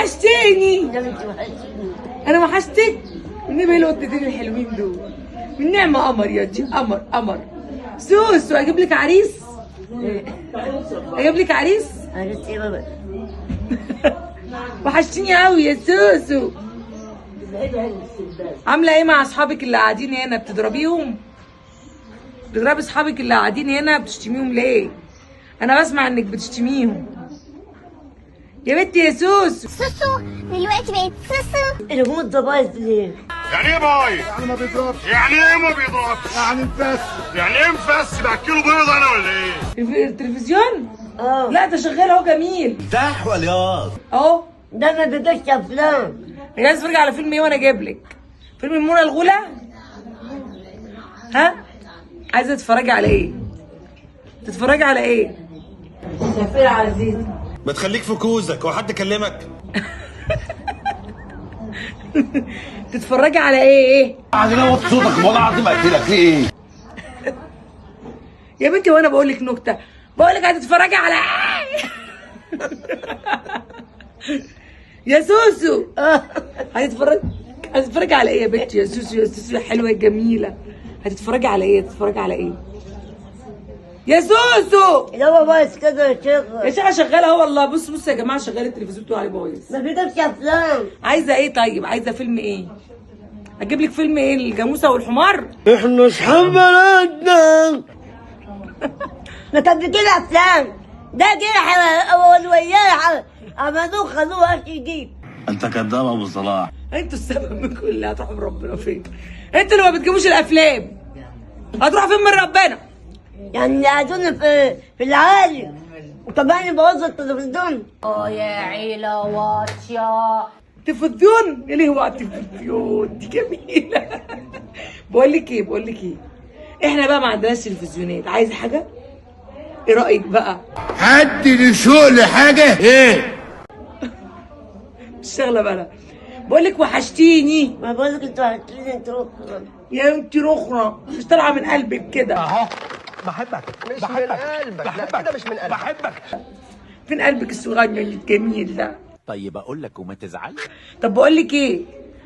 وحشتيني. ده انت وحشتني. انا وحشتك؟ والنبي ايه القطتين الحلوين دول؟ والنعمة قمر يا دي، قمر قمر. سوسو اجيب لك عريس؟ اجيب لك عريس؟ عريس ايه بابا؟ وحشتيني قوي يا سوسو. عامله ايه مع اصحابك اللي قاعدين هنا؟ بتضربيهم؟ بتضربي اصحابك اللي قاعدين هنا؟ بتشتميهم ليه؟ انا بسمع انك بتشتميهم يا بنتي يا سوسو. سوسو دلوقتي بقت سوسو. الريموت ده بايظ ليه؟ يعني ايه بايظ؟ يعني ما بيضربش. يعني ايه ما بيضربش؟ يعني مفس. يعني ايه مفس؟ باكله بيض انا ولا ايه؟ التلفزيون؟ اه لا ده شغال اهو جميل. ده حواليات اهو. ده ما بيجيش افلام. انا عايز اتفرج على فيلم ايه وانا جايب لك؟ فيلم منى الغولة؟ ها؟ عايزه تتفرجي على ايه؟ تتفرجي على ايه؟ سفير عزيز. ما تخليك في كوزك، هو حد كلمك؟ تتفرجي على ايه؟ ايه؟ عايزين اوطي صوتك والله العظيم اقتلك. في ايه؟ يا بنتي وانا بقول لك نكتة، بقول لك هتتفرجي على ايه؟ يا سوسو هتتفرجي على ايه يا بنتي؟ يا سوسو يا سوسو يا حلوة يا جميلة، هتتفرجي على ايه؟ هتتفرجي على ايه؟ يا سوسو اللي هو بايظ كده يا شيخ. يا شيخه شغالة اهو والله. بص بص يا جماعة شغال التلفزيون بتاعي بايظ. ما بيجيبش افلام. عايزه ايه طيب؟ عايزه فيلم ايه؟ اجيب لك فيلم ايه؟ الجاموسة والحمار؟ احنا اصحاب بلدنا. ما كان بيجيب افلام. ده جه اول وياه عملوه خلوه اش يجيب. انت كداب ابو صلاح. انتوا السبب من كل اللي هتروحوا من ربنا فين؟ انتوا اللي ما بتجيبوش الافلام هتروحوا فين من ربنا؟ يعني قعدونا في العالي وكمان يبوظوا التلفزيون. يا عيلة واطية. تلفزيون؟ ايه هو التلفزيون؟ دي جميلة. بقول لك ايه، بقول لك ايه، احنا بقى ما عندناش تلفزيونات. عايزه حاجة؟ ايه رايك بقى؟ حد لشوق لحاجة؟ ايه؟ مش شغله بقى. بقول لك وحشتيني. ما بقول لك انتوا وحشتيني. انت رخرة يا انت رخرة، مش طالعه من قلبك كده. اهو بحبك. مش من قلبك. لا كده مش من قلبك. بحبك. فين قلبك الصغنن الجميل ده؟ طيب اقول لك وما تزعلش. طب بقول لك ايه،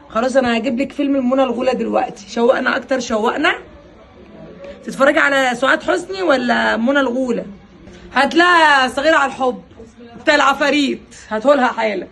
خلاص انا هجيب لك فيلم منى الغولة دلوقتي. شوقنا اكتر، شوقنا. تتفرجي على سعاد حسني ولا منى الغولة؟ هتلاقيها صغيرة على الحب بتاع العفاريت، هاتهولها حالا.